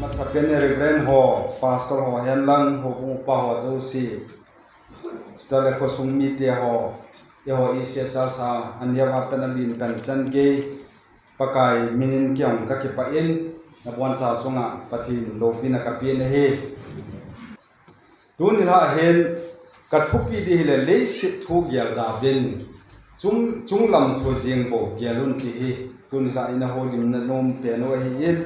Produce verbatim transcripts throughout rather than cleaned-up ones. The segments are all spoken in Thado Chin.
Sapen Reverend ho, Pastor ho, henlang ho, upa ho, jouse. Chuteng le khosung mite ho, eiho E C H R sa, ania va pen alin pen chan gei, Pakai minin keiin kakipah in, nabonchauva chunga Pathen loupina kapeh ahi. Tuni lha hin kathupi ding hile leiset thu gel da uvin, chung, chunglam thu jeng bou gel un ti hi, tuni lha ina houlimna nom pen u ahin,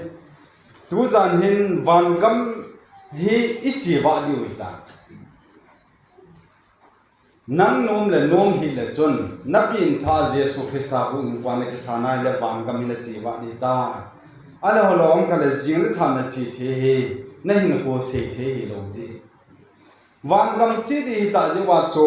tujan hin vangam hi iche vah diu hita. Nang nom le nom hih le chun, napengthah Jesu Christa huhhingpa nakisan a hile vangam hi nache vah ding ta. Ahileh holou um kha le jing le thah nache thei hi, nahinkho sei thei hilou jeh. Vangam che ding hita jeh uva chu,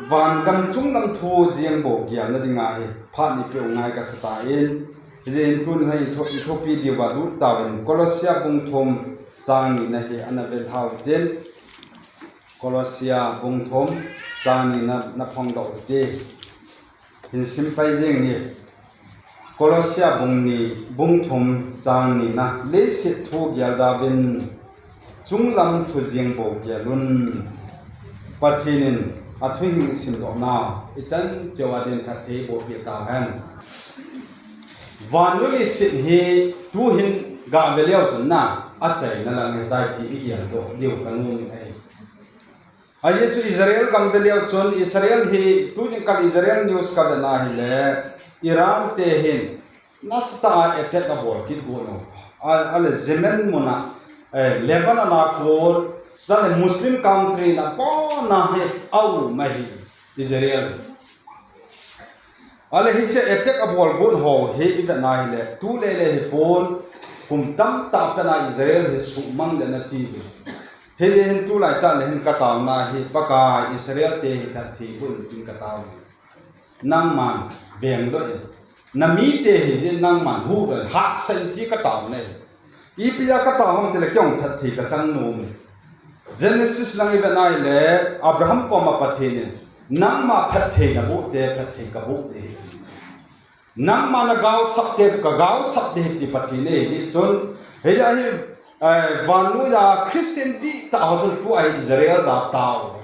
vangam chunglam thu jeng bou gelna dinga hi, phat ni peh u ngai kasa tan. Hijeh hin tuni hin i thu, i thupi diuva lut tauvin, Colossia bung thum chang ni na hi ana vel hau tin. Colossia bung thum chang ni na, na phongdoh u hite. Hin simpai jeng ni. Colossia bung ni, bung thum chang ni na, leiset thu gel da uvin, chunglam thu jeng bou gel un. Pathen in athu hing simdoh nau, ichan cheh uva din phatthei boh peh tauhen. Vannoi leiset hi tuhin gah ve leu chun na, achaina lang ahitai ti i geldoh diu kanom in ahi. Ajeh chu Israel gam ve leu chun Israel hi, tujingkah Israel news kavet na hile, Iran te hin nasatah a attack abol kit got u. A, ahileh Yemen mun a, eh, Lebanon a kon, chule Muslim country na kona hi aum ahi Israel. Ahileh hiche attack abol got ho hi i vet na hile, tu lele hi pon, kum tamtah pen a Israel hi suhmang le nati ve. Hijeh hin tulai tah le hin ka taona hi, Pakai, Israel te hi phatthei boh in tin ka tao. Nangman vengdoh in, na mite hi jeh in nangman huhdoh in, hahsa in ti ka taona. Ipi a ka tao ham tile, kei jong phatthei ka chang nom. Genesis lang i vet na hile, Abraham koma Pathen in, nangma phatthei naboh te phatthei kaboh ding ahi. Nangma na gaosap te chu ka gaosap ding ahi ti Pathen in ahi jeh chun, hijeh a hi, eh, vannoi a Christian dihtah ho chun tua hi Israel dia tao.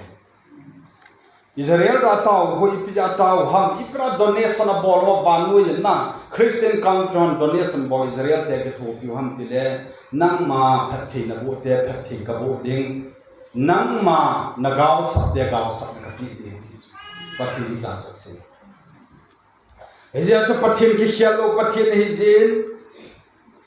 Israel dia tao u hi ipi a tao u ham, ipi a donation abol u ham vannoi in na, Christian country hon donation bol Israel te kithopi u ham tile, nangma phatthei naboh te phatthei kaboh ding, nangma na gaosap te gaosap na kapeh ding ti. Pathen in hitia chu asei. Hijeh a chu Pathen kikhel lou Pathen ahi jeh in,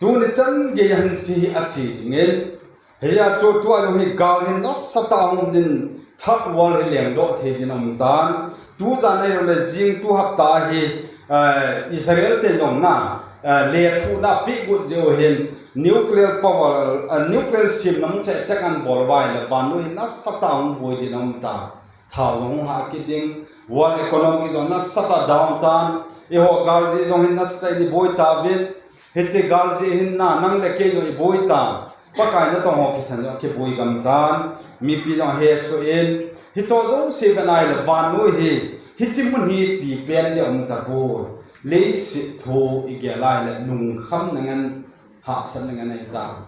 tuni chan gei a hin hiche hi ache jing in. Hijeh a chu tua jong hi gal hin nasatah a hung in, third war hi lengdoh thei din aum tan. Tujan ahilou le jing tu hapta hi, eh, Israel te jong na, eh, lethuhna apeh got jeh u hin nuclear power, eh, nuclear semna mun chu attack ana bol uva ahile vannoi hi nasatah a hung boi din aum tan. Thao jong hung hah kit ding, world economy jong nasatah a down tan, eiho galjeh jong hin nasatah in i boi tauvin, hiche galjeh hin na, nang le kei jong i boi tan, Pakai natong ho kisan jong kiboi gam tan, mipi jong hesoh in, hiche jouse vet na hile vannoi hi, hiche mun hi ti pen ding aum tapoi, leiset thu i gel a hile lungkhamna ngen, hahsatna ngen ahi tan.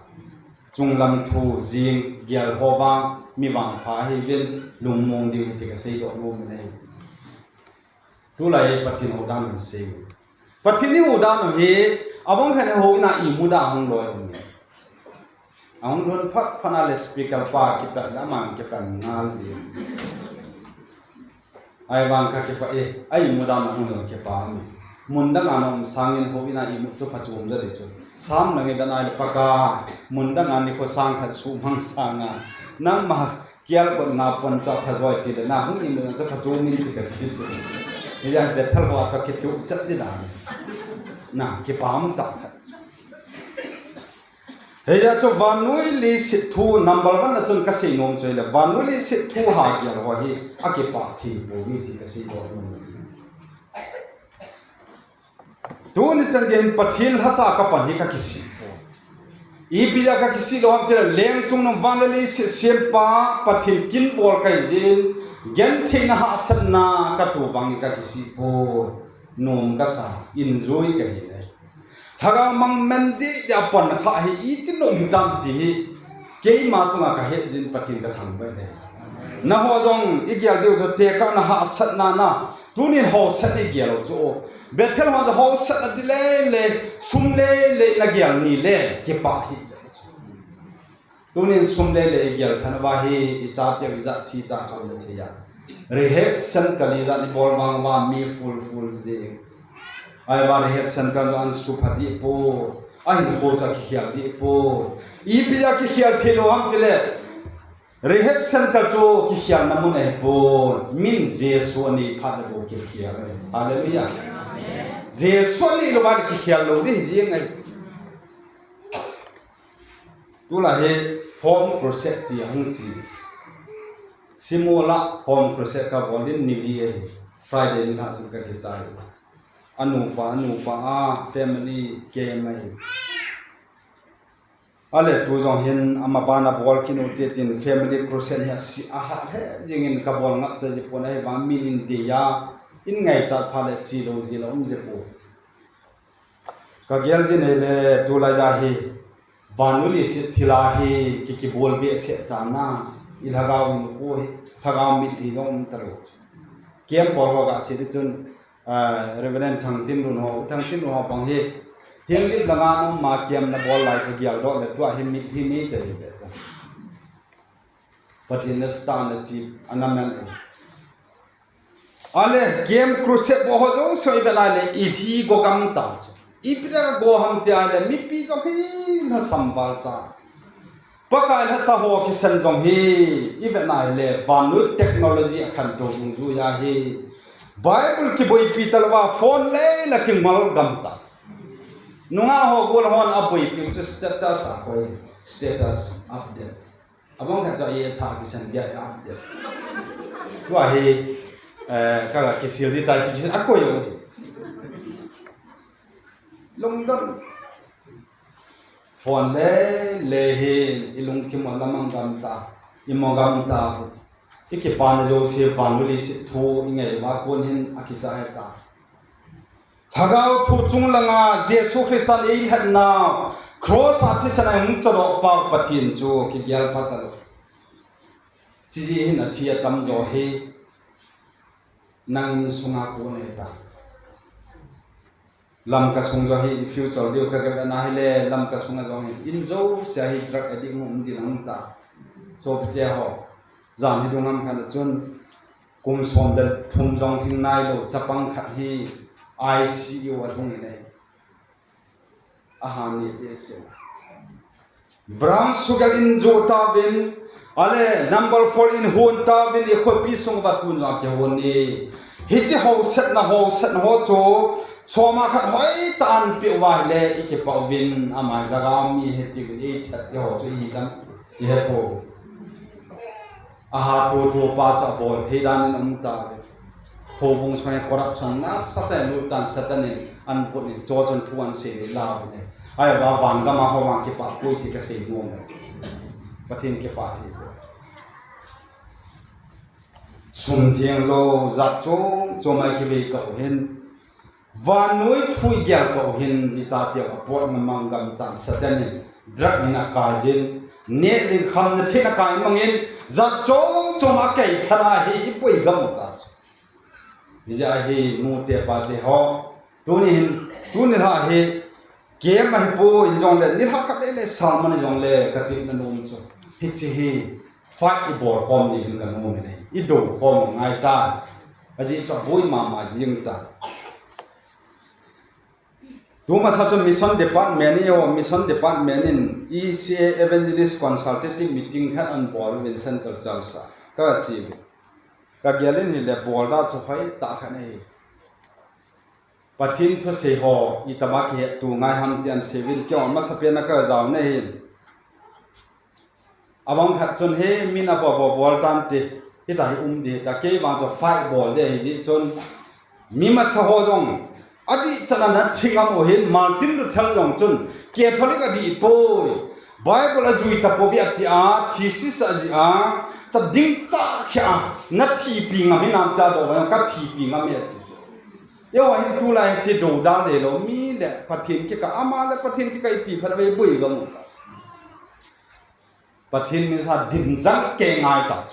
Chunglam thu jing gel ho vang, mi vangpha ahiuvin, lungmong diu ahi ti kasei doh nom in ahi. Tulai Pathen hou dan in sei. Pathen i hou dan u hi, abang khat in houin a imu dan hung loi um. Ahung lhun phat phat a le speaker pa kipat le aman kipat ngal jin. Ahivang kakipah e, a imu dan a hung loi kipah um. Mun dang a na um sangin houin a imu chu phachom jeng ding chu. Sam lang i dan a le Pakai, mun dang a nikho sang khat suhmang sanga, nangma kial kot nga pon chu phajoi ti le na hung imu chu phachom in ti kati chu. Hijeh a Bethel ho a toh kituh chet ding dan. Na, kipah um tah khat. Hijeh a chu vannoi leiset thu number one a chun kasei nom chu ahile, vannoi leiset thu ha gel ho hi akipah thei pouve ti kasei nom. Tuni chan gei hin Pathen lhacha kapan hi kakisih poi. Ipi a kakisih lou ham tile, leng chungnung van le leiset sempa Pathen kin bol kahi jeh in, gentheina hahsatna katoh vangin kakisih poi. Nom kasa, enjoy kahi le. Lhagao mang man deh deh a pan kha hi iti nom hitam ti hi keima chunga kahet jin Pathen kathangvah e. Naho jong igel diu chu tekahna hahsatna na. Tunin haosatna igel u chu. Bethel hon chu haosatna ti lele, sum lele nagel ni le kipah hi. Tunin sum lele igel phat uva hi ichateu ijat thi ta kha le thei a. Rehab center ijat ibol vang uva mi full full jeng. Ahivang rehab center jong ansupha deh poi. Ahinkho chu akikhel deh poi. Ipi a kikhel thei lou ham tile, rehab center chu kikhelna mun ahipoi. Min Jesu anei phat le bou kikhel ahi. Hallelujah. Jesu anei lou vang kikhel lou ding jeng ahi. Tulai hi home crusade ti ahung chi. Simol a home crusade kabol in ni li ahi. Friday nilhah chun kakichai. Anupa, anupa a family camp ahi. Ale tu jong hin amaban abol kit u te tin family crusade hi asi ahat he jingin kabol ngap cha ji pon ahivang min in dei a, in ngaichat phat le chi lou ji la um ji poi. Kagel jin ahile tulai a hi vannoi leiset thil a hi ki, kibol behseh tan a, ilhagao hinkho hi, lhagao mitlhi jong um talou. Camp bol ho gasei chun, ah, Reverend Thangtinlun ho, Thangtinlun ho bang hi, hinglip langa nangma camp nabol lai chu geldoh le tua hi mitlhi neite ve. Pathen le Satan le chi ana man e. Ale, camp crusade bol ho jouse ivet le, ilhi go gam ta chu. Ipi dia go ham ti ahile, mipi jong hi lhasam val ta. Pakai lhacha ho kisan jong hi, ivet le, vannoi technology akhantou dungjuiya hi. Bible kiboipi talouva, phone leila kimal gam ta chu. Nungah ho gol hon aboipi chu status a koi, status update. Abang khat chu a-e tha kisan bia a update. Tua hi, eh, ka, ka kisil di tai ti kisan akoi o. Lungdon. Phone lele hin, ilungthim a lamang gam ta, imo gam ta. Ikipana jouse vannoi leiset thu, ingai uva kon hin akichai ta. Lhagao thu chung langa Jesu Christan eilhatna, cross a thisan a hung chodoh pa Pathen chu kigel pha talou. Chiji hin athi atamjo hi, nang insunga kon ahi ta. Lamka sung jo hi, i future diu kaga vet na hile, Lamka sunga jong hi, in jouse a hi drug addict um ding um ta. Sopite ho, jan hi dung ham khat a chun, kum som le thum jong hing nailou, chapang khat hi I C U a lhung in ahi. Aha ni behseh. Brown sugar in jo tauvin, ale number four in hon tauvin, ikhopi sung uva tun jong kihon e. Hiche haosatna, haosatna ho chu, soma khat hoitah a anpeh uva ahile, ikipah uvin, ama hi lhagao mi ahi tiuvin, eithat ho chu ihi dam, ihe pou. Aha, tu, tu pa chu abol thei dan in um ta. Houbung sunga corruption nasatah in lut tan, Satan in an vut in, chu chun thu an sei le lau le. Ahivang van gam a ho vang kipah poi ti kasei nom e. Pathen kipah hi. Sum theng lou, jat chom chom a kivei kah u hin. Vannoi thu igel kah u hin ichateu apot na mang gam tan, Satan in drug in akai jin, neh ding khamna thei in akai mang in, jat chom chom a akai phat a hi ipui gam u ta chu. Hijeh a hi nute pate ho, tuni hin, tuni lha hi, camp ahipoi hijongle, nilhah khat lele sermon hijongle, katepna nom chu. Hiche hi, fight ibol khom ding hin kanom in ahi. Idou khom u ngai ta. Ajeh chu aboi mama jing ta. Tumasa chun mission department in, mission department in E C A Evangelist Consultative Meeting khat anbol uvin Central Church a. Kache u. Kagel in hile bol da chu hoitah khat ahi. Pathen thusei ho, itobang kihetto ngai ham ti aseiyuvin, keiho masapen a kajao na ahin. Abang khat chun hi min abol bol bol tante, hitia hi um ding hita, kei vang chu fight bol ding ahi jeh chun, mi masa ho jong, adih chan a ana thi ngam u hin, Martin Luther jong chun, Catholic adih poi, Bible ajui tapouve ati a, thesis ajih a, cha ding cha khia, nathipi ngam hinam tia dou vang kathipi ngam e ati chu. Eiho hin tulai hiche dodal deh lou, mi le Pathen kikah, ama le Pathen kikah iti phat a vei boi gam u. Pathen min sa dingjang kei ngai ta.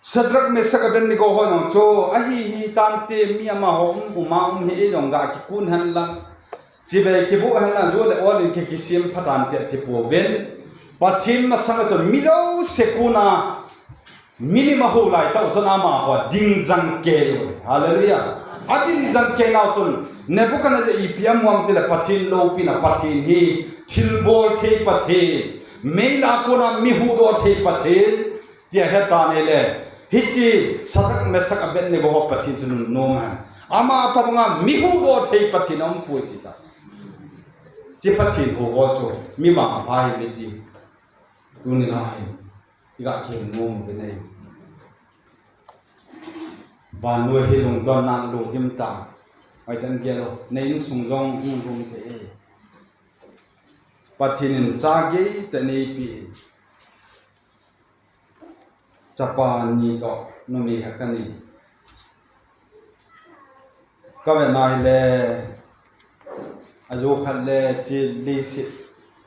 Shadrach, Meshach, Abednego ho jong chu, ahi hi tante mi amaho um, um a um hi, ei jong ga kikun hen lang. Chibai kibu hen lang, ju le ol in ki, kisem pha tante ti pouvin. Pathen masang a chun mi jouse kona milim ahou lai tah u chun amaho dingjang kei u. Hallelujah. Adingjang kei nau chun Nebuchadnezzar ipi amu ham tile Pathen loupina, Pathen hi thilbol thei Pathen, mei lah a kona mi huhdoh thei Pathen, tia hetan ahile, hiche Shadrach, Meshach, Abednego ho Pathen chu nunnom ahi. Ama tobanga mi huhdoh thei Pathen aum poi ti ta. Hiche Pathen huhdoh ho chu mi vangpha ahi ti. Tuni lai hi iga kihil nom u ahi. Vannoi hi lungdonna lungkim ta. Hoitah in gel o, nei insung jong hung lhung thei e. Pathen in cha geitah neipe in. Chapa ni toh numei khat kanei. Kave nai le, ajo khat le, hiche leiset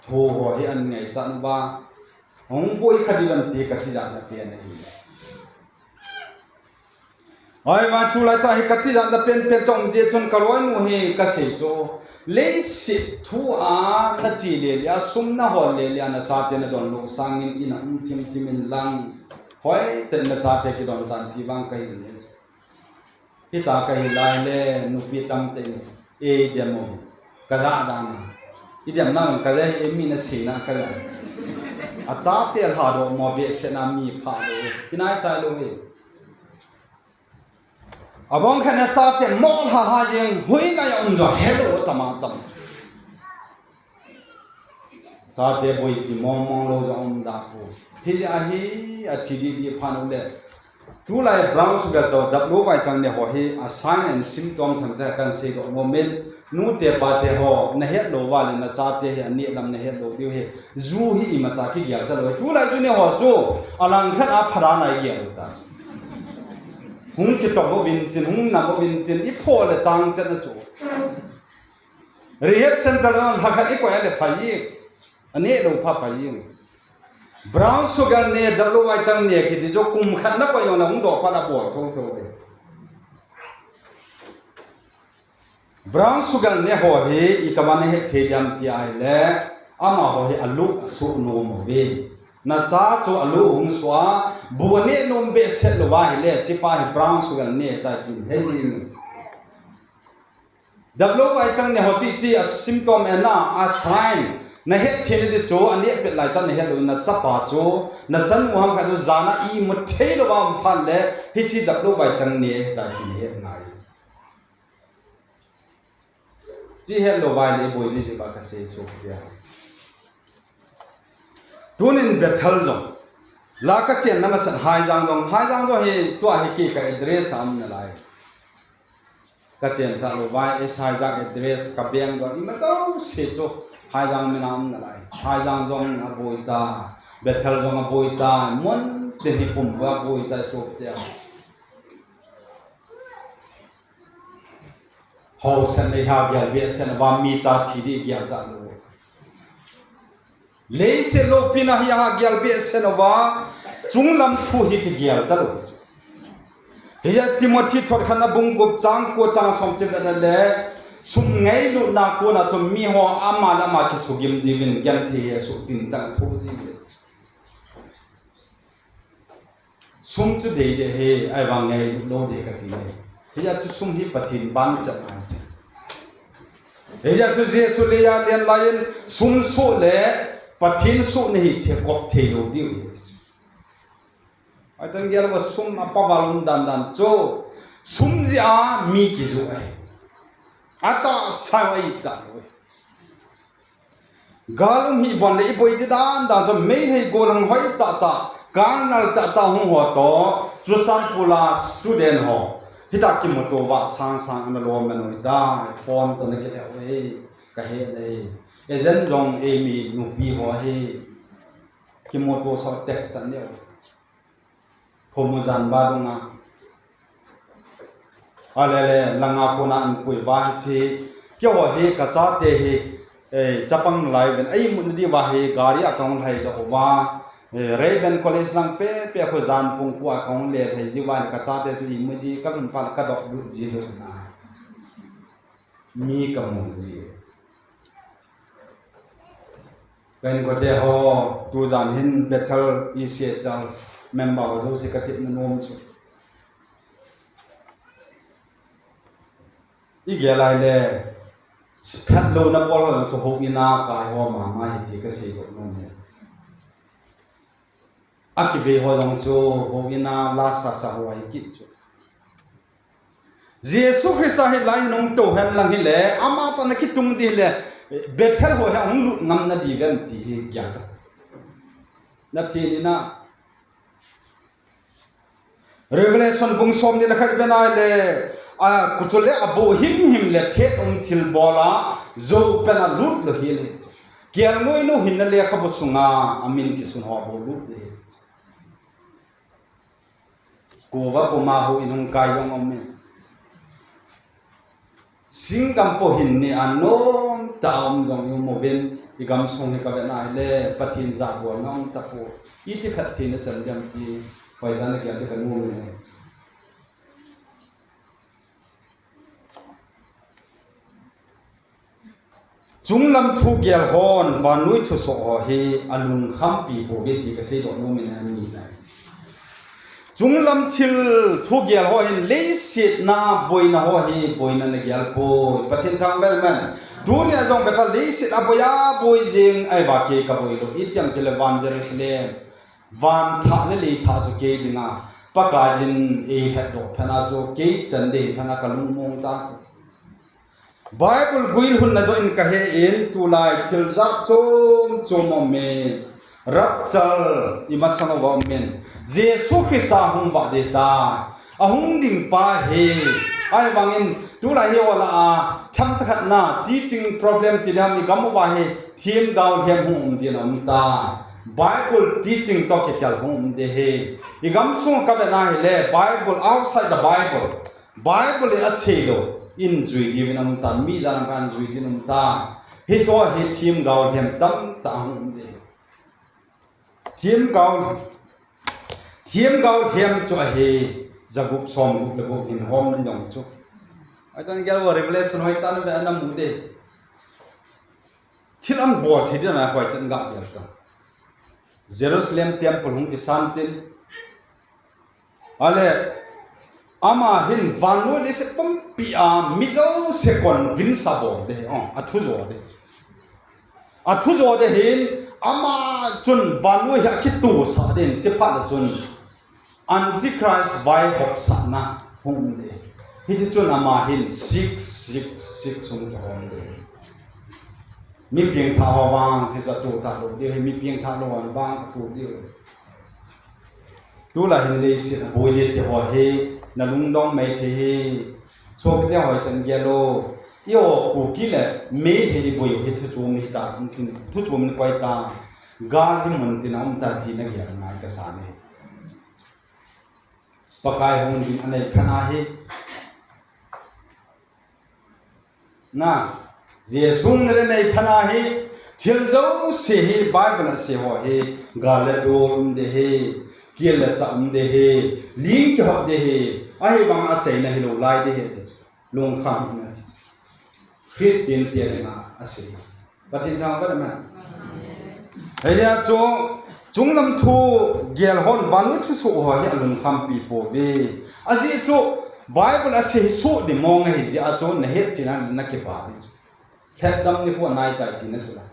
thu ho hi ahin ngaichat uva, hung boi kha ding ham ti katijat na pen ahi. Ahivang tulai tah hi katijat na penpen chu um jeh chun kaloinu hi kasei chu, leiset thu a nache lele a, sum nahol lele a, nachate nadon lou sangin in a um thimthim in lang, hoitah in nachate kidon tan ti vang kahin nei. Hita kahi lai le nupi tamtah in eidem u. Kajah dan a. Idem nau kajah hi mi naseina kajah. Achate lhadoh mo behseh na mi pha lou. Kinaisai lou hi. Abang khat in achate mo lha lha jeng, hoilai a um jong helou tama tam. Chate boipi mong mong lou jong um da poi. Hijeh a hi athi didi phat u le. Tulai brown sugar toh W Y chang ne ho hi a sign and symptom themcha kahin seidoh nom in, nute pate ho nahet lou uva le nachate hi aneh lam nahet lou diu ahi. Ju hi imacha kigel talou ahi. Tulai ju ne ho chu alangkhat a phadan a igel u ta. Hung kitong uvin tin, hung nam uvin tin, iphoh le tang chet na chu. Rehab center a lhakhat ikoi a le phai jeng. Aneh lou pha phai jeng. Brown sugar ne, W Y chang ne kiti chu kum khat nakoi jong le hung doh phat a bol thotho e. Brown sugar ne ho hi itobang nahet thei diam ti ahile, amaho hi alu asuh nom uve. Nacha chu alu hung suh a, bu aneh nom behseh lou va ahile, hichepa hi brown sugar ne tai tin hejing. W Y chang ne ho chu iti a symptom ahina, a sign. Nahet thei nadi chu, aneh pet lai tah nahet lou, nachapa chu, nachanu ham khat chu, jan a imu thei lou va um phat le, hiche W Y chang ne tai ti nahet ngai. Hiche het lou va ahile iboi ding jeh ba kasei chu tia. Tunin Bethel jong. La kachenna masat Haijang jong. Haijang jong hi tua hi kei ka address a um nalai. Kachen talou vai, S Haijang address kabeng jong. Ima jouse chu Haijang min a um nalai. Haijang jong aboi ta. Bethel jong aboi ta. Mun tin hi pum aboi ta sop tia. Haosa nei ha gel behseh na va mi cha thi ding gel talou. Leiset loupina hi ha gel behseh na va chunglam thu hi kigel talou. Hiya Timothy thot khatna bung gup chang ko chang som che vena le sum ngailutna kona chu miho ama le ama kisugim jiuvin genthei hi asuh tin chang tho jiuve. Sum chu deideh hi, ahivang ngailut lou ding kati e. Hijeh chun sum hi Pathen ban chat ngai chu. Hijeh chun Jesu leiya alen laiyin sum soh le Pathen soh nahi thei kop thei lou diu ahi. Ahitan gel uva sum a power um dan dan chu. Sum jeh a mi kiju ahi. Atahsa a itah lou ahi. Gal um hi bon le iboi ding dan dan chu Meitei gollhang hoi tah tah, kangal tah tah hung ho toh, Churachandpur a student ho. Hita kimuto uva sang sang ana lom mano hita, phone toh ana kilheh uve, kahe le. Agent jong eimi nupi ho ahi. Kimuto sa text anei u. Phumujan ba dunga. Alele, langa kona an pui va hi chi. Keiho hi kachate hi, eh, chapang lai ven. Ei mun di va hi gari a kong lai do va. Eh, Rayburn College lang pe, pe khu jan pung kua kong le thei ji va kachate chu imu ji ka lun pa ka dok du ji do na. Mi ka mu ji. Pen kote ho, tu jan hin Bethel E C A Church member ho jouse ka tepna nom chu. I gel lai le, phat lou na bol ho chu houin a kai ho mama hi ti ka sei bol nom e. A kivei ho jong chu houin a la sa sa ho ahi kit chu. Jesu Christa hi lai nung to hen lang hi le, ama ta na kitung di le, Bethel ho hi hung lut ngam na di ven ti hi gel ka. Na thi ni na, Revelation bung som ni le khat ven ai le, a kuchul le a bu him him le thet um thil bol a, zo pen a lut lo hi le. Kial ngoi no hin na le kha bu sunga, a min kisun ho bu lut le. Kuva puma houin hung kai jong um e. Singkam po hin ni anom ta um jong um uvin, i gam sung hi ka vet na hi le, Pathen ja bol na um ta po. I ti phat thei na chan diam ti, hoi ta na gel ti ka nom e. Chunglam thu gel hon, vannoi thusoh ho hi a lungkham pi po ve ti ka sei doh nom in a ni na. Chunglam thil thu gel ho hin leiset na boina ho hi boina na gel poi. Pathen thangvah in amen. Tunia jong beta leiset a boi a boi jing ai va kei ka boi lo. Itiam kile van Jerusalem. Van thah le lei thah chu kei dinga. Pakaiyin ei het doh phat na chu kei chan dei phat na ka lungmong ta chu. Bible guil hun na jo in ka he in tulai thil jat chom chom um e. Rapture i masang uva um in. Jesu Christa hung vah ding tai. A hung ding pa hi. Ahivangin tulai hi ola a tham chakhat na teaching problem ti dam i gam uva hi themgao lhem hung um ding um tai. Bible teaching to kikhel hung um ding hi. I gam sung ka vet na hi le Bible outside the Bible. Bible in a sei lo, in jui diuvin a um tan, mi jan kan jui diuvin um tan. Hichu hi themgao lhem tamtah a hung um ding. Themgao, themgao lhem chu ahi, jagup somgup le gup hin hom ni jong chu. Ahi tan gel uva Revelation hoi tan ve ana mu ding. Thil an bol thei ding na hoi tan ga gel ta. Jerusalem temple hung kisan tin. Ale, ama hin vannoi leiset pumpi a mi jouse convince a bol ding, oh, a thu jo ding. A thu jo ding hin, ama chun vannoi hi a kituhsah ding, chuphat le chun Antichrist vaihopsahna hung um ding. Hiche chun ama hin six six six hung kihom ding. Mi pengthah ho vang, hiche chu atoh talou ding, hi mi pengthah lou ho vang atoh ding. Tulai hin leiset a boi le ti ho hi, na lungdong mai thei hi. Sopite hoi tan gel o. I o Kuki le Meitei i boi u hi thu chom hi ta, thu chom ni koi ta. Gal hi mun tin a um ta ti na gel ngai ka sa ne. Pakai hung ding anei phat na hi. Na, Jesu na le nei phat na hi, thil jouse hi Bible a sei ho hi, gal le dol um ding hi, kial le chah um ding hi, ling kihot ding hi, ahivang a achaina hilou lai ding hi, ti chu. Lungkham hih in ati chu. Christian te dinga asei. Pathen thangvah in amen. Hijeh a chu, chunglam thu gel hon, vannoi thusoh ho hi a lungkham pi pouve. Ajeh chu, Bible a sei hi soh ding mong ahi jeh a chu, na het chan a na kipa ding chu. Lhatdam ni khu anai tai tina chu la.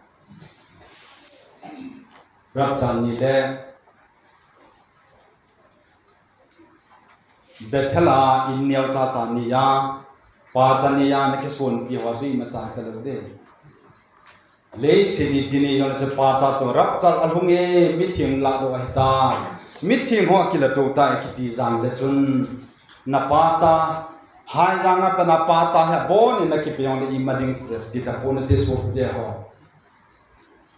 Rapture ni le, Bethel a in neocha cha ni a, pata ni a na kisonpi ho chu imacha talou ding. Leiset ni ti ni jong chu pata chu rapture a lhung e, mitheng lahdoh ahi tai. Mitheng ho akilahdoh tai kiti jeng le chun na pata, hai jang a pat na pata hi abon in na kipe jong le ima ding ti, ti tapon na ti sopite ho.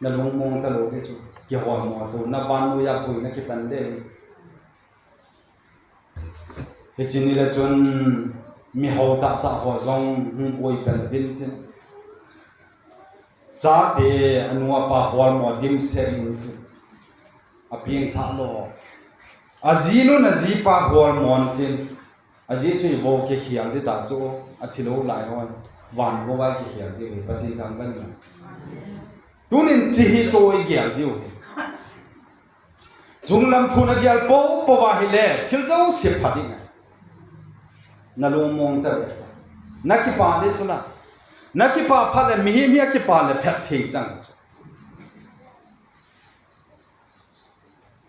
Na lungmong talou ding chu, kiholmo tou, na vannoi a boi na kipan ding. Hiche ni le chun, Mi hou tahtah ho jong hung boi pel uvin tin. Chate anu apa holmo dimset in tin. Apeng thah lou. Ajinun ajipa holmo in tin. Aji chu ivo kikhel ding ta chu, athilou lai ho. Van vo vai kikhel ding, Pathen thangvah in. Tunin hiche hi chu igel diu hi. Chunglam thu nagel popo uva ahile, thil jouse pha ding ahi. Nalungmong tave. Nakipah ding chu la. Nakipah phat le, mihem hi akipah le phatthei chang chu.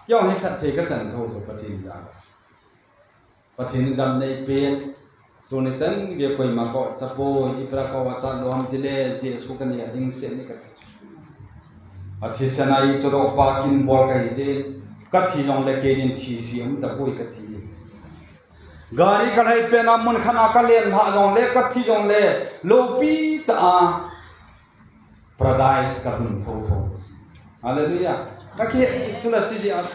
Keiho hi phatthei kachan thou chu Pathen jal a. Pathen in damna eipen. Tuni chan gei koima kachat poi, ipi a kachat lou ham tile, Jesu kanei ding seh ni kati. Athi chan a ichodoh pa kin bol kahi jeh in, kathi jongle keinin thise um tapoi kati. Gari kalhai pen a mun khat a kalen lhah jongle, kathi jongle, loupi tah a Paradise kalhun thotho. Hallelujah. Kakihet cheh chu la chi jeh a.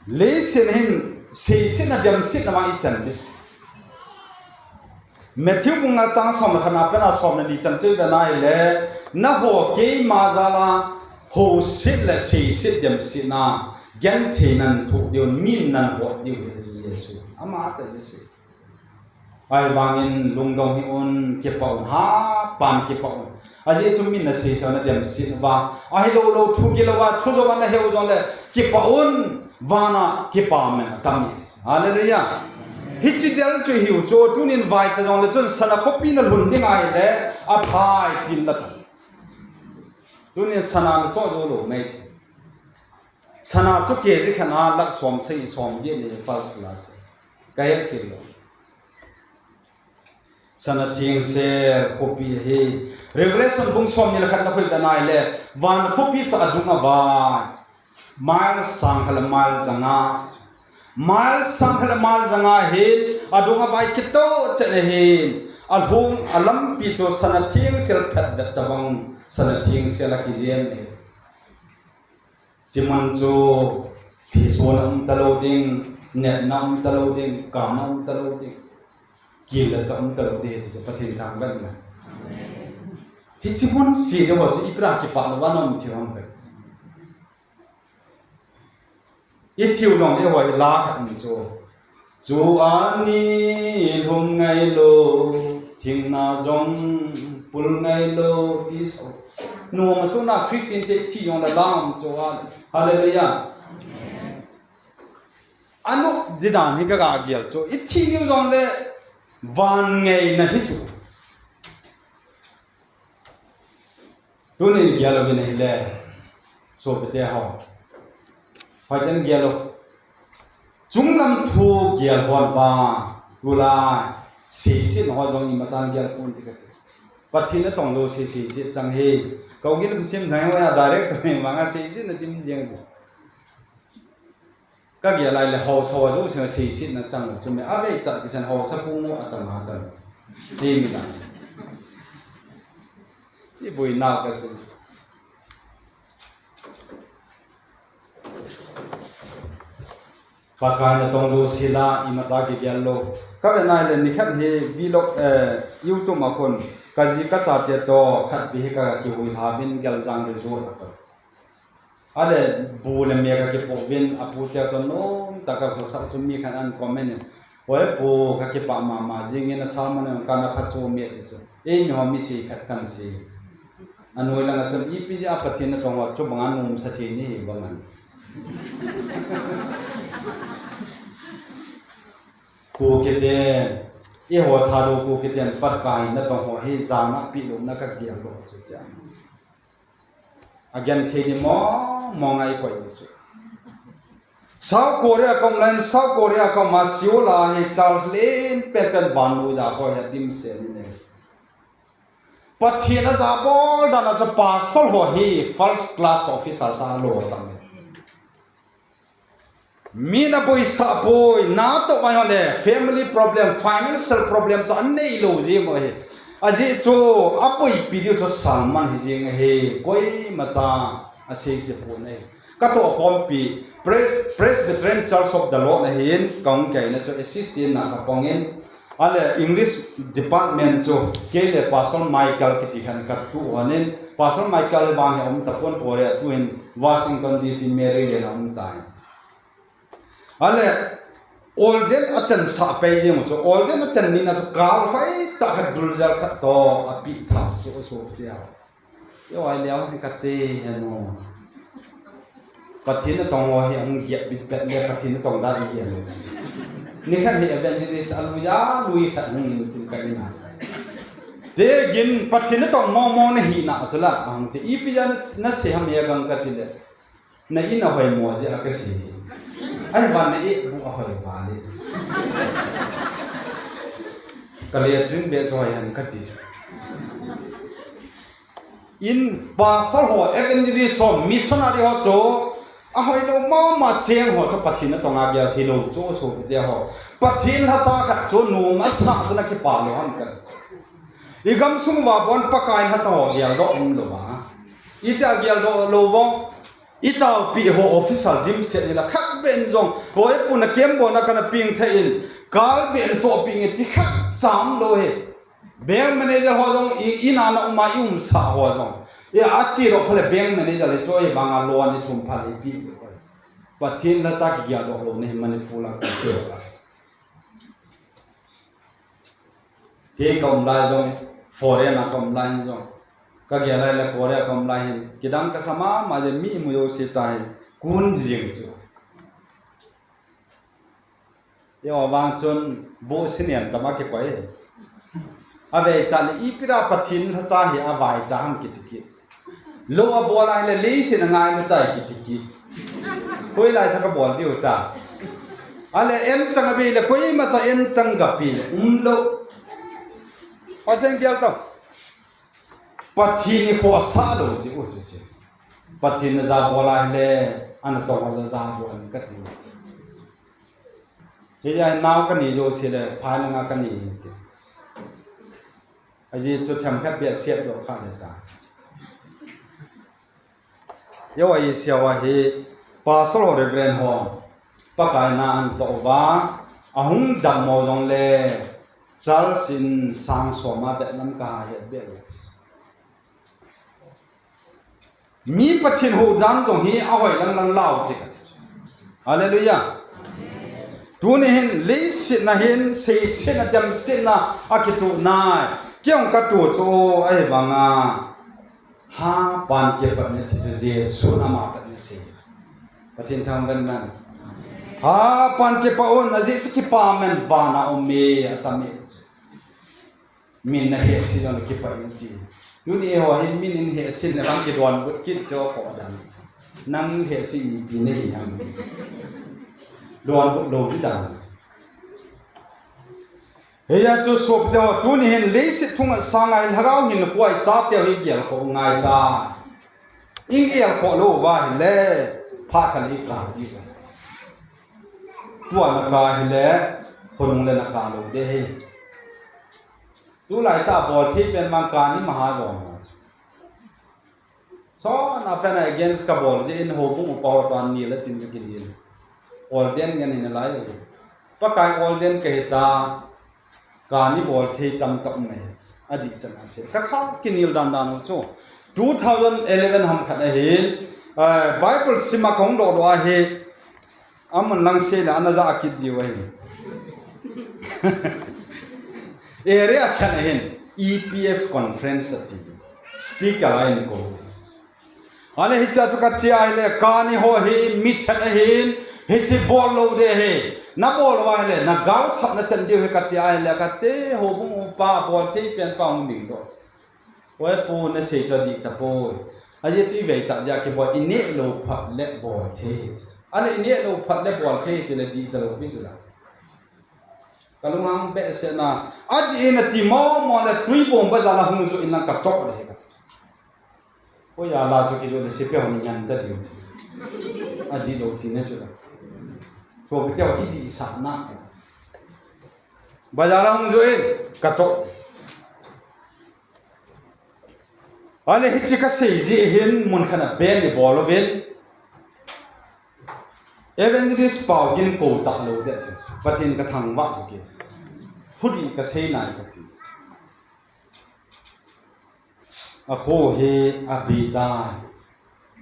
Leiset hin seisetna demsetna vang ichan ding. Matthew bung nga chang som le khat na pen a som le ni chan chu ive na ahile, nangho keima jal a houset le seiset demsetna, genthei nan thoh diu, min nan hot diu ahi Jesu. Ama atan asei. Ahivangin lungdong hih un, kipah un, hapan kipah un. Ajeh chu min nasei sah na demset uva. Ahilou lou thu gilou a, thu jou a naheu jongle, kipah un, vana kipa min atam e. Hallelujah. Hiche del chu ihiu chu, tunin vaicha jongle chun sana khopi nalhun ding ahile, aphai tin la ta. Tunin sana nacho jou lou mai ti. Sana chu kg khat a lakh som sagi som get ni first class. Kahet khel lou. Sana thengsel khopi ahi. Revelation bung som ni le khat na khu ive na ahile, van khopi chu adung avai. Mile sang khat le mile ja nga. Mile sang khat le mile ja nga ahin, adung avai kitoh chet ahin. Alhung, alampi chu sana thengsel phet vet tabang, sana thengsel a kijen ahi. Hiche mun chu thisona um talou ding, natna um talou ding, kamna um talou ding, kil le cha um talou ding, ti chu Pathen thangvah in. Hiche mun che ding ho chu ipi a kipah lou va na um thei ham. Ithiu jongle eiho hi la khat um chu. Chu ani lhum ngailou, thingna jong pul ngailou, ti sah. Noma chu na Christian te thi jongle la um chu a. Hallelujah. Anop ding dan hi kaga gel chu. Ithi niu jongle van ngaina hi chu. Tunin gel uvin ahile, sopite ho. Hoiten gel u. Chunglam thu gel hon va, tulai, seiset ho jong imachan gel pon ti kati. Pathen natong jouse seiset chang ahi. Kagel u sim jang ho a direct to ni manga seiset na dim jeng. Kagel lai le haosa ho jouse seisetna chang chu me. Avei chat kisan haosa pung u atam atam. Ti mi la. Iboina kasei. Pakai natong jouse la imacha kigel lou. Kave na ahile nikhat hi vlog, eh, YouTube a khun kaji kachate to khat ve hi kakihui lha uvin Geljang resort a. Ale bu le me kakipoh uvin, apute to nomtah a kakosah chu mi khat in comment in, "Oi pu, kakipah mama jingin, asalmon in kana phatchom e," ti chu. Eimi ho mi sei khat kahin sei. Anoi langa chun, "Ipi jeh a Pathen natong ho chubanga nomsa thei nahi bang ham?" Kukite, eiho Thadou Kukiten Pakai natong ho hi jana pilouna kagel lou chu cha. Agenthei ni mong mong a ikoi u chu. South Korea kom len, South Korea kom a Seoul a hi church len pen pen vannoi a ho hi dimset ni ne. Pathen a jabol dan a chu pastor ho hi first class officer sa lo tam e. Mi naboisah poi, natoh mai ho le, family problem, financial problem chu anei lou jing u ahi. Ajeh chu, aboipi diu chu sermon hi jing ahi, koimacha asei se pon ahi. Ka toh khompi Pres-, Presbyterian Church of the Lord ahin, ka hung kaina chu assistant na ka pongin, ale English department chu kei le Pastor Michael kiti khan ka tu honin, Pastor Michael vang hi um tapon pore, tuhin Washington D C Maryland a um tai. Ale, Alden a chan sah pai jeng chu, Alden a chan nina chu kal hoi ta khat dul jal khat to a pi tha chu, chu tia. Yo ai leo ni kate henu. Pathen a tong ho hi ang giat bit pet le Pathen a tong da i giat lo. Ni khat hi evangelist a lui a lui khat hung in tin ka ina. Te gin Pathen a tong mo mo na hi na chu la ang te ipi jan na se ham ya gang ka ti le. Na in a hoi mo je a ka si. Ai, van na e bu a hoi va le. Ka le tring be cho hoi han ka ti. In pastor ho, evangelist ho, missionary ho cho, a hoi lo ma ma cheng ho cho Pathen a tong a gel hi lo cho so te ho. Pathen ha cha khat cho nu ma sa cho na ki pa lo ham ka ti. I gam sung va bon Pakai ha cha ho gel do um lo va. I te a gel do lo vo. I taupi ho official dimset ni la khat ben jong. Hoi pu na kem bo na kana ping the in. Kal ben cho ping ti khat cham lo he. Bank manager ho jong i, i na na uma i um sa ho jong. I a chi ro phale bank manager le cho i banga loan i thum phale pi. Pathen la cha ki gel do lo ne Manipur la ko. Kei ka um lai jong, foreign a ka um lai jong. Ka gel lai le Korea ka um lai hin. Kidang ka sa ma ma je mi mu jo si ta hi. Kun jing chu. Yo vang chun bu sinian tama ki koi. A vei cha le ipi ra Pathen ha cha hi a vai cha ham ki ti ki. Lo a bol a hile leiset a ngai na tai kiti ki. Koi lai cha ka bol diu ta. Ale en chang a be le koima cha en chang ga pi le um lo. Pathen gel ta. Pathen ni kho sa lo ji u chu si. Pathen na ja bol a hile ana tong ja ja bol ka ti. Hi ja nau ka ni jo si le phai na nga ka ni. Aji chu themkhat bia siat doh kha le ta. Yo, aji siawa hi Pastor ho, Reverend ho, Pakai na an toh uva, ahung dammo jong le, church in sang som a vet lam ka ha het bia le. Mi Pathen hou dan jong hi ahoi lang lang lau te ka ti. Hallelujah. Tuni hin leiset na hin, seiset na, damset na, akitu nai. Kei jong katu chu, ahi vanga. Ha pan kipat na ti chu Jesu na ma pat na sei. Pathen thangvah in. Ha pan kipat un, ajeh chu kipa men vana um e, atam e. Min na hehse jong le kipa in ti. Tuni eiho hin min in hehse le bang kidonbut kit chu kho dan. Nang heh chu ipi na hi ham. Donbut lou di dan. Hia chu sopite ho tuni hin leiset thung a sang a hin lhagao hin koi chate ho hi gel kho ngai ta. Ing el kho lou va hile phat khat le i kap di. Tua na kap hile khonung le na kap lou de hi. Tulai ta bol thei pen mang ka ni maha jong. Sona pen a against ka bol jeh in houbung upa ho toh ni le tin ka kinel. Ordain ngen in lai. Pakai ordain ka hita. Ka ni bol thei tam ka um e. Adih chan a se. Ka kha kinel dan dan u chu. Two thousand eleven ham khat ahin, eh, Bible sim a kong doh doh ahi. Amun lang se le ana ja kit diu ahi. Area khat ahin E P F conference ati. Speaker a in ko. Ale hiche chu ka chia hile, kani ho hi mi that ahin, hiche bol lou de hi. Na bol uva hile, na gaosap na chan diu hi ka tia hile, ka te houbung upa bol thei pen pa hung ding doh. Oi pu na sei chu adih tapoi. Ajeh chu i vei cha jeh a kibol, i neh lou phat le bol thei. Ale i neh lou phat le bol thei ti le dih talou pi chu la. Ka lunghang behseh na, adih in ati mo mo le tui bom bazar la hung jo in lang ka choh le hi ka ti. Oi, a la chu kijo le sepai hon nyan ta diu. Adih lou ti ne chu la. Sopite ho i dih sah na. Bazar la hung jo in ka choh. Ale hiche ka sei jeh hin mun khat a ben i bol uvin. Evangelist Paugin kou talou ding chu. Pathen ka thangvah chu ke. Thudih ka sei nai ka ti. A kho hi a bi tai.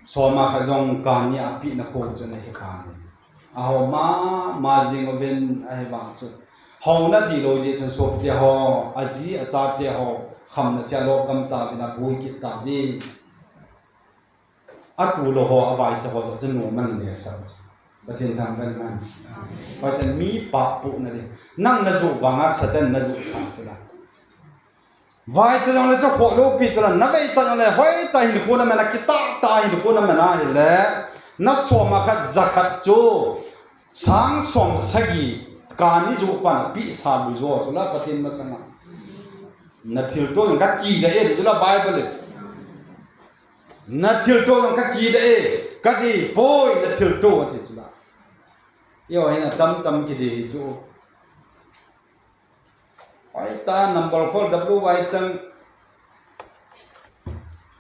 Soma kha jong kani a pi na kho chu na hi kani. A ho ma, ma jing uvin a hi vang chu. Ho na ti lo ji chun sop te ho, a ji a cha te ho, kham na tia lo kam ta vin a bui kit ta vin. A tu lo ho, a vaicha ho, chu nu man le sa. Pathen thangvah man. Pathen mi pa pu na le. Nang na ju vanga Satan na ju sa chu la. Vaicha jong le chu kho lo pi chu la, na vaicha jong le, hoi ta hin khu na mena, kita ta hin khu na mena hi le. Na soma khat za khat chu. Sang som sagi kani ju pan pi sa lu jo chu la Pathen masanga. Na thil to ka ki da e chu la Bible. Na thil to ka ki da e, ka ti poi na thil to ti chu la. Yo, hina tam tam ki di hi chu. Oi ta number four W Y chang.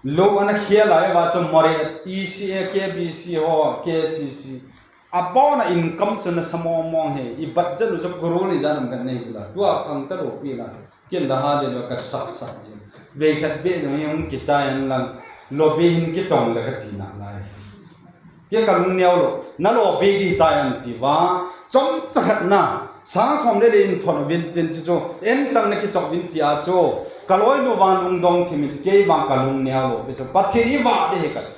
Lo ana khia lai va chu Mori E C A, K B C ho, K C C. A bona income chu na sa mong mong he. I budget u chu crore ni jan am kan nei chu la. Tua khang ta lo pi la. Kin da ha le lo ka sap sap ji. Ve khat be jong hi hung kichai an lang. Lo be hin kitong le ka ti na lai. Ke ka lung neo lo. Na lo be di ta an ti va. Chom cha khat na. Sang som le le in thon vin tin chu chu. En chang na kichok vin ti a chu. Ka loi nu vang lung dong thi mi ti ke vang ka lung neo lo. Pe chu Pathen i va de he ka ti.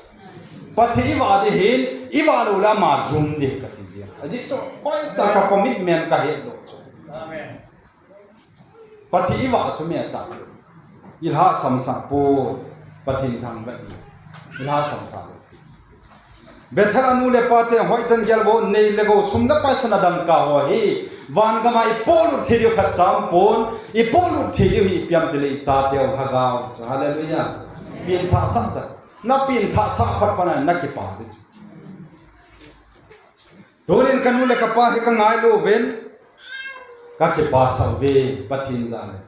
Pathen i va de hin. I va lo la ma zum de ka ti. A ji chu. Oi ta ka commitment ka he lo chu. Amen. Pathen i va chu me ta. I lhasam sa poi. Pathen thangvah i. I lhasam sa lo. Bethel a nu le pa te hoi tan gel vo nei le go sum le paisa na dangka ho hi. Van gam a i polut thei diu khat cha um pon. I polut thei diu hi i piam te le i cha te u ha ga u chu. Hallelujah. Pin tha sa ta. Na pin tha sa phat pa na na kipa di chu. Tunin ka nu le ka pa hi ka ngailu vin, ka kipasah uve Pathen jal in.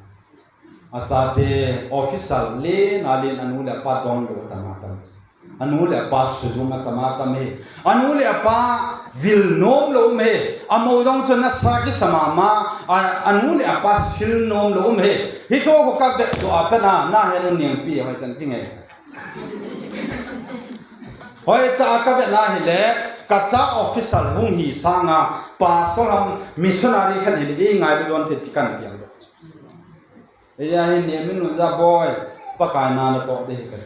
A chate officer len a len a nu le a pa donlou atam atam. A nu le a pa sujum atam atam e. A nu le a pa vil nomlou um e. Amau jong chu nasa kisa mama, a, a nu le a pa sil nomlou um e. Hicho ho ka vet doh a pat na, na he nu niangpi hoi tan kingai. Hoi ta ka vet na hile, ka cha officer hung hi sanga, pastor ham missionary khat hile, i ngailu don te ti kan piang lo. Eia hi ne min nu ja boi, Pakai na na to de ka.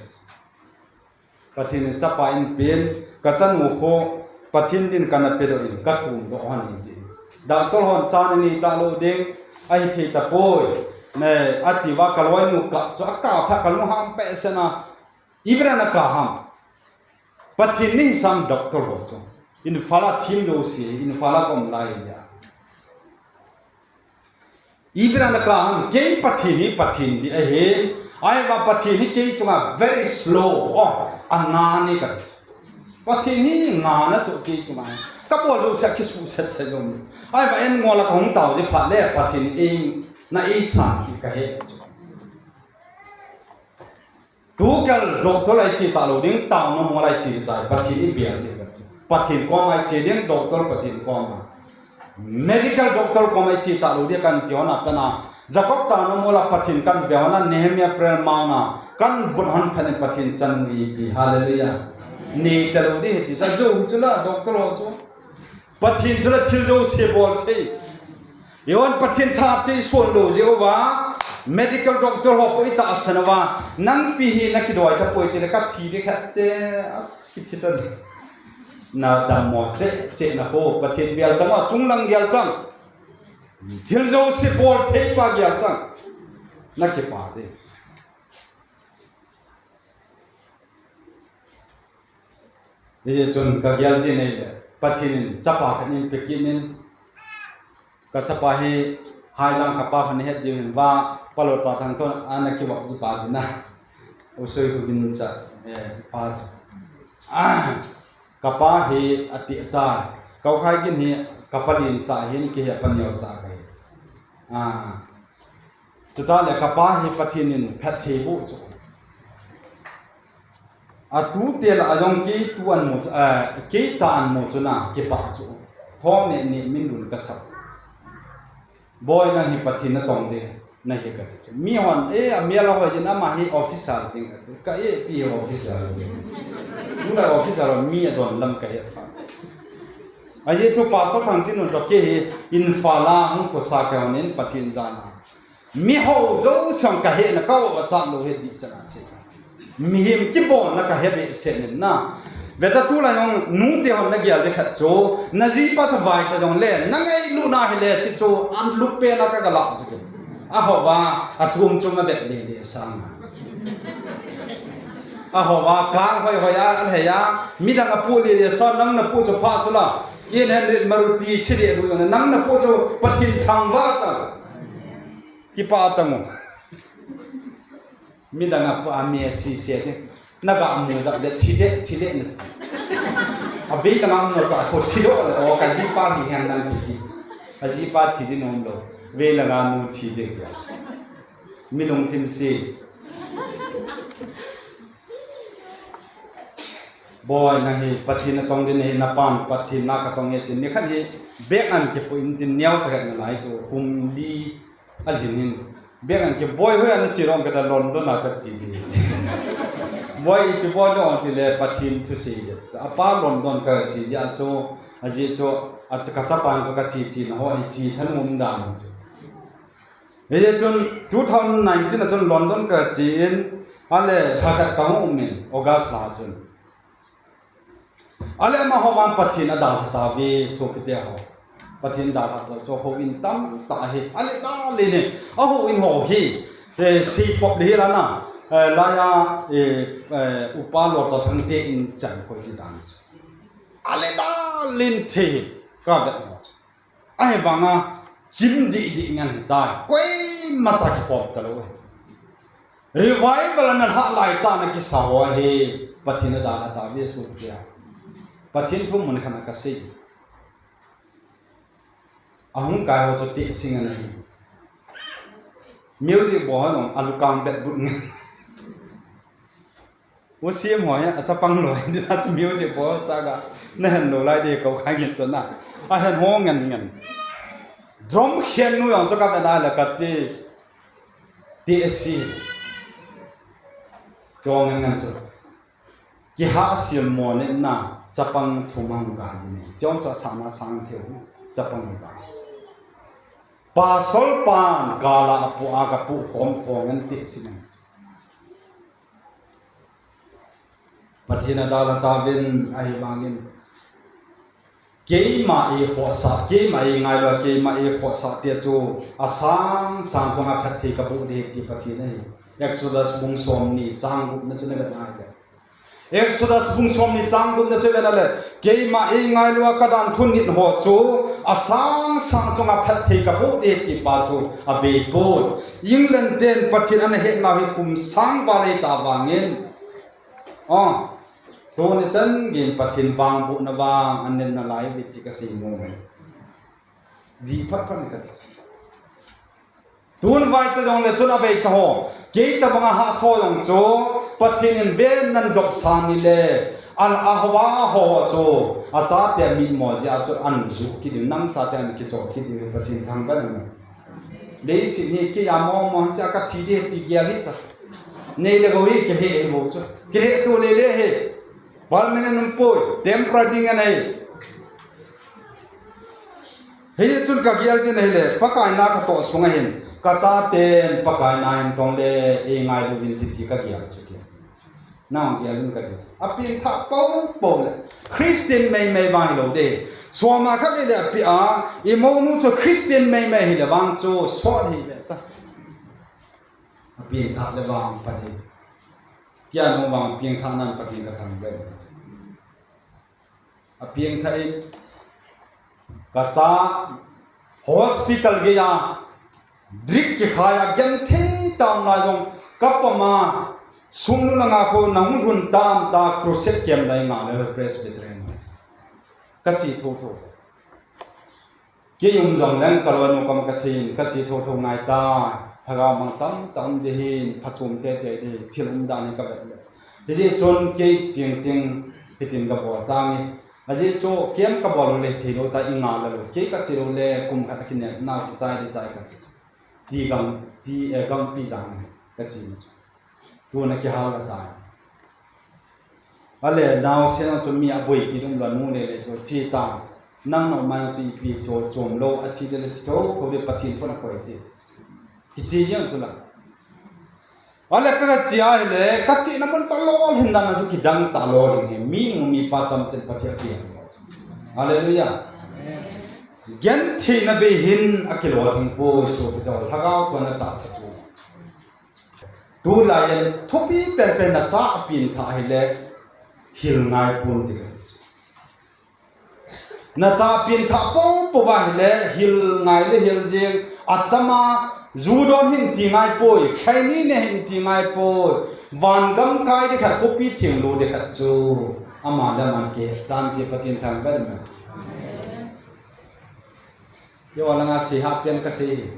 Pathen in chapa in pen, ka chanu kho, Pathen din ka na pe doh in, ka thum doh hon hi ji. Doctor hon chan ni ta lo ding, a hi thei ta poi. Ne, a ti va ka loi nu ka, chu a ka pha ka lu ham pe se na. Ibrana ka ham. Pathen ni sam doctor ho chu. Imphal a thim lo si, Imphal a kom lai ya. Ibrana ka ham, kei Pathen hi Pathen di ahi. Ai va Pathen hi kei chunga very slow. Oh, a nga ni ka. Pathen hi nga na chu kei chunga. Ka bol lo se kisu set se jom. Ai va en ngola ka hung tao di pha le Pathen hi na i sa ki ka he chu. Tu kel doctor lai chi ta lo ding, tao no mo lai chi ta, Pathen i bial ding ka ti. Pathen kom ai chi ding, doctor Pathen kom a. Medical doctor kom ai chi ta lo ding kan ti hon a kana. Jacob ta no mo la Pathen kan be hon a, Nehemiah prayer mount a, kan but hon phan Pathen chan mu i pi. Hallelujah. Ni ta lo ding ti sa jo chu la doctor ho chu. Pathen chu la thil jouse bol thei. Eihon Pathen tha chu i son lo jeh uva, medical doctor ho po i tahsan uva, nang pi hi na kidoi ta poi ti le ka thi di khat te, as ki thi ta. Na dammo che, che na ho, Pathen bial tang, chung lang bial tang. Thil jouse bol thei pa bial tang. Na kipa de. Hichun ka gel ji nei le, Pathen in chapa khat in pe kit in, ka chapa hi hai jang ka pa khan het diu hin va, pa lo ta thang ton ana ki vak ji pa ji na. U soi ku bin cha, eh, pa ji. Ah, ka pa hi a ti ta, kau khai kin hi ka pa lin cha hin ki he pa neo cha ka hi. Ah, chuta le ka pa hi Pathen in phet thei bu chu. Atute lah a jong kei tu an mu chu, eh, kei cha an mu chu na, kipah chu. Thong ne ne min lun ka sap. Boi, nang hi Pathen natong ding nahi kati chu. Mihon, eh, amel a hoi jin, ama hi officer ding kati. Ka eh, ipi officer ding. Tulai officer mi adon lam ka he pha. Ajeh chu Pastor Thangtinnun toh kei hi Imphal a hung khosa kahi in Pathen jana. Miho jouse ka hena ka o cha lou he ding chana se. Mihem kibolna ka he behseh in na. Veta, tulai jong nute hon na gel ding khat chu, na jipa chu vaicha jong le, na ngailut na hile, chi chu an lup pen a ka ga lah chu. Aho va, achom chom a vet le le sang. Aho va, kang hoi hoi a, an he ya, midang a pu le le sang, nang na pu chu pha chu la. In hen rit Maruti si le lu, nang na pu chu Pathen thangvah ta. Kipah ta mo. Midang a pu a mi a si se te. Na ga mu jap de, thi de, thi de na chi. A vei langa um lou ta, ko thi do le, o ka jipa hi hen nan ti ti. A jipa thi di nom lou. Vei langa nu thi de kya. Mi lungthim se. Boi, nang hi Pathen natong ding nahi, na pan Pathen na katong e tin. Nikhat hi bag an kipu in tin, neocha khat nalai chu kum li alhin in. Bag an ki, Boi, hoi a nache ding, kati, London a kache ding. Boi, ipi bol ding ham tile Pathen thu sei le. Apa London kache jeh chu, ajeh chu, a, ka chapa chu kache che na ho, i che thanom dan chu. Hiche chun two thousand nineteen a chun London kache in, ale lha khat kahung um in, August lha chun. Ale amaho vang Pathen adalha tauve, sopite ho. Pathen dalha tau chu houin tamtah ahi. Ale dalin e, ahouin ho hi, eh, seipop le hi la na, eh, laiya, eh, eh, Upa Lotthangte in chan koi hi dan chu. Ale dalin thei hi, ka vet ho chu. Ahivanga chim dih dih ngen hitai. Koimacha kikhom talou ahi. Revival ana lhah laitah a kisa ho ahi. Pathen adalha tauve, sopite. Pathen thu mun khat a kasei. Ahung kai ho chu tehse ngen ahi. Music bol ho jong alukang bet but ngen. U Sim ho hi achapang loi ding a chu music bol sa ga. Na hen lou lai ding kou kha ngin to na. Ahen ho ngen ngen. Drum khen nu jong chu ka vet a le kati. Tehse. Chu ngen ngen chu. Kihahsel mo ne na chapang thum hung ga ji ne. Chu chu asang na sang thei u. Chapang ga. Pastor pan kala apu a kapu khom thong ngen tehse ngen. Pathen adalha tauvin ahivangin. Keima eikhohsah, keima eingailua, keima eikhohsah te chu asang sang chunga phatthei kaboh ding ahi ti Pathen ahi. Exodus bung somni chang gupna chu na vet ngai le. Exodus bung somni chang gupna chu vet na le. Keima eingailua kadan thu nit ho chu asang sang chunga phatthei kaboh ding ahi ti pa chu abei pon. England ten Pathen ana het nau hi kum sang val ahi tavangin. Oh, tuni chan geiyin Pathen vangbohna vang an nen nalai uve ti kasei nom e. Dih phat phat in kati. Tun vaicha jong le chun aveicha ho. Kei tabanga hahsa jong chu Pathen in ven nan dopsa ni le. An ahova ho chu. Achate mitmo jeh a chu an ju kit in, nang chate an kicho kit in Pathen thangvah in. Leiset hi kei a momo hi cha kathi ding ti gel hita. Nei le gou hi kilheh hi bou chu. Kilheh to le le hi. Permanent um poi, temporary ding ahi. Hichun kagel jin ahile, Pakai na katoh sunga hin, kachaten Pakai na hin tong le, eingailu vin ti ti kagel chu kei. Nang gel in kati chu. Apengthah popo le. Christian meimei vang hilou ding. Soma khat le le api a, imonu chu Christian meimei hile vang chu sot hi ve ta. Apengthah le vang pa hi. Kei a nung vang pengthah nan Pathen kathangvah e. Apengthah in, kacha hospital geiya, drip kikhai a, genthei tam lai jong, kapom a, sungnu langa khu nahung lhun tam ta, crusade kem dai nga le Presbyterian. Kache thotho. Kei um jong leng kaloinu kom kasei in, kache thotho ngai ta, lhagao mang tamtah um ding ahin, phachom tete ding, thil umdan hi kavet le. Hijeh chun kei ching ting hitin kabol tange. Ajeh chu kem kabol le thei lou ta i nga la lou. Kei kache lou le kum khat a kinel nau kichai di tai kache. Ti gam, ti, eh, gampi jang kache na chu. Tuna kihal la tai. Ale naosen chu mi aboipi dum la nu le le chu che ta. Nang nau mai chu ipi chu chom lou athi le le chu tho le Pathen phone a koi ti. Kiche jeng chu la. Ale ka, kache ahile, kache na mun chu lolhin dan chu kidang ta lolhin hi. Mi nu mi pa tam ten Pathen a piang. Hallelujah. Genthei na bei hin akilolhing poi so kita lhagao thon na ta sa tu. Tulai in thupi pen pen na cha pin tha ahile hil ngai pon ti ka ti. Na cha pin tha po po va hile hil ngai le hil jing a chama ju don hin ti ngai poi, khaini ne hin ti ngai poi, van gam kai de khat kopi thing lo de khat chu ama le man ke tan ti Pathen thang ban ma. Yo la nga si ha pian ka si.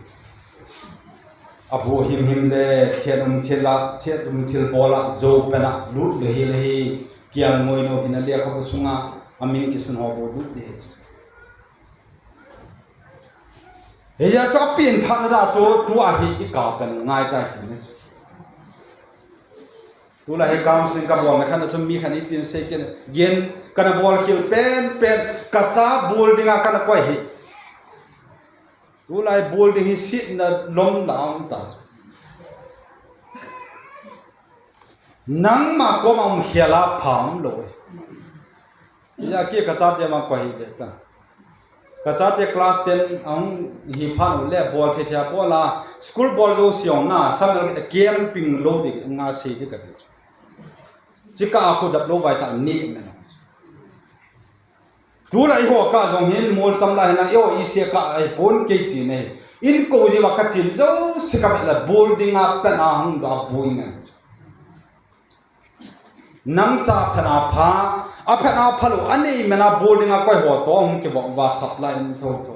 A bu him him le, thian um thil a, thian um thil bol a, zo pen a, lut le hi le hi, kiang ngoi no hin a le kha bu sunga, a min kisun ho bu lut le hi. He ya chu a pin than da chu, tu a hi i ka pen ngai ta ti ne chu. Tulai hi counseling ka bol na khan a chu mi khan i tin sei ken, gen, kana bol khil pen pen, ka cha bul dinga kana koi hi. Tulai bul ding hi sit na lom la um ta chu. Nangma koma um khel a pha um lou. Ya ki ka chate ma koi hi le ta. Ka chate class ten a hung hi phan u le bol thei thei a bol a school bol jo siong na summer camping lo di nga sei di ka ti. Chika a khu dap lo vai cha ni me na. Tulai ho ka jong hin mol cham lai na yo i se ka ai pon kei chi nei. In ko ji wa ka chin jo se ka la bol ding a pen a hung da bui ngai. Nang cha phen a pha, a phen a pha lo, a nei mena bul dinga koi ho to hung kivop va supply in tho tho.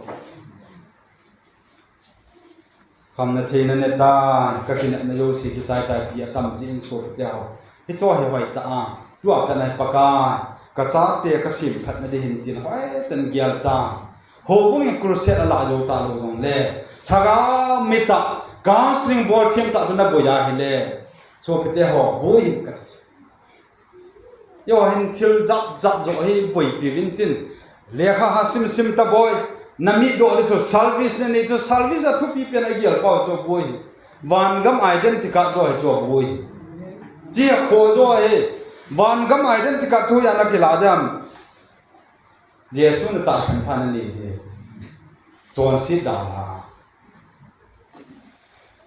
Khamna theina ne ta, ka kinepna jouse kichai tai ti a tam ji in so te ho. Hi cho hi hoi ta a, tua ka nai Pakai, ka chate ka sim phatna di hin tin hoi ten gial ta. Houbung in crusade a la jo ta lo jong le, Lhagao mit a, counseling bol thiam ta chu na boi a hi le. Sopite ho, boi ka ti chu. Yo hin thil jat jat jo hi boipi vin tin. Lekha ha sim sim ta boi. Na mit do di chu service na ni chu service a thupi pen a gial pau chu boi. Van gam identity card jo hi chu boi. Chi a kho jo hi. Van gam identity card chu ya na kila dam. Jesu na tahsan pha na ni hi. Chonset dan a.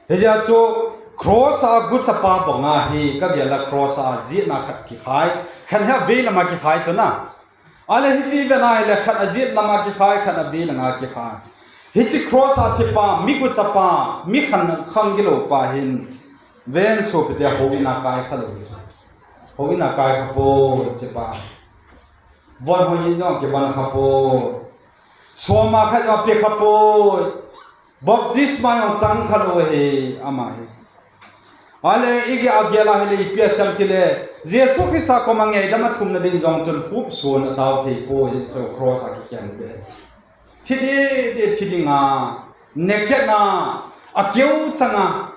Hijeh chun cross a guchapa banga hi ka gel a cross a jetna khat kikhai, khat hi a vei lama kikhai chu na. Ale hichi vena hile khat a jet lama kikhai, khat a vei lama kikhai. Hichi cross a thipa, mi guchapa, mi khan khang gilo pa hin ven sopite houin a kai kha lou hi chu. Houin a kai kha poi hichi pa. Von hoi jong kivon kha poi. Soma kha jong pe kha poi. Baptisma jong chang kha lou hi ama hi. Ale i gel a gel a hile ipi asei em tile, Jesu Christa koma ngaidam a thumna din jong chun khup sun a tao thei poi, Jesu cross a kikhen be. Thi di, di thi dinga, naked na, a keu changa,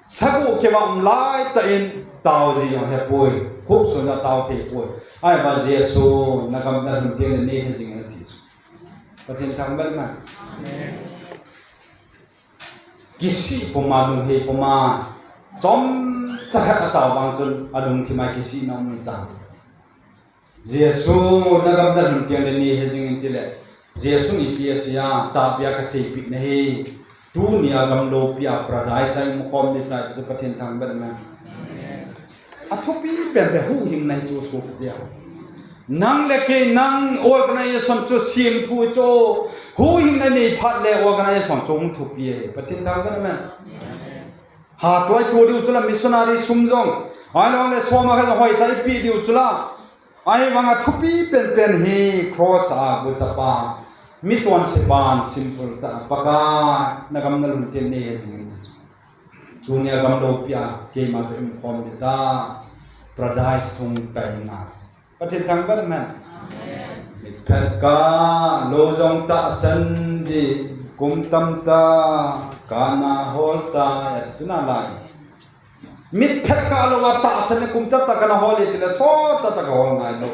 sagu keva um lai ta in, tao ji jong he poi, khup sun a tao thei poi. Ai ba Jesu, na gam na lhun teng le nei he jing in ti chu. Pathen thangvah na. Kisih puma, lunghei puma. Chomcha khat a tao vang chun a lungthim a kisih na um ta. Jesu na gam na lhun teng le nei he jing in tile. Jesu in ipi asei a, tahbeh a ka seipeh na hi. Tuni a gam loupi a paradise a i um khom ding tai ti chu Pathen thangvah na. A thupi pen pen huhhingna hi chu sopite. Nang le kei nang organization chu sem thu chu huhhingna nei phat le organization chu hung thupi e. Pathen thangvah na. Ha tuai tu diu chu la missionary sum jong. Ai lo le soma kha hoi tai pi diu chu la. Ahivanga thupi pen pen hi cross a guchapa. Mi chonse ban simple ta Pakai na gam na lhun teng nei he jing in ti chu. Tunia gam loupi a keima ka um khom ding ta. Paradise lhung kaina. Pathen thangvah hen. Mitphet kah lou jong tahsan ding, kum tamtah kana hol tai, ati chu nalai. Mitphet kah lou a tahsan ding, kum tamtah kana hol e tile, sot tah tah kahol ngai lou.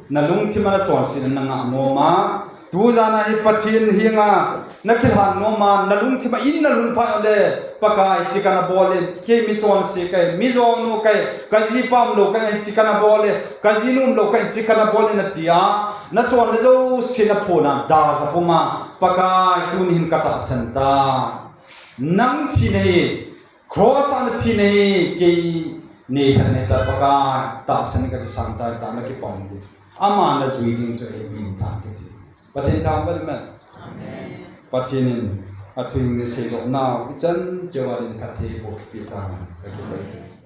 Nalungthim a nachonsetna nangah nom a, tujan a hi Pathen henga nakilhan nom a, nalungthim a in nalhun phat le, Pakai, hiche kana bol in, kei mi chonse kahi, mi jonu kahi, kajipa umlou kahi, hiche kana bol in, kajinu umlou kahi, hiche kana bol in, natia, nachonle jouse naphon a dalha pum a, Pakai, tuni hin katahsan tai. Nang thina hi, cross a nathina hi, kei neilhen nahitai Pakai, tahsan in kakisang tai, tia nakipah ding. Ama najui ding chu eimi tah kiti. Pathen thangvah hen. Pathen in athu hing naseidoh nau ichan cheh uva din phatthei eiboh peh tahen, kakipah e.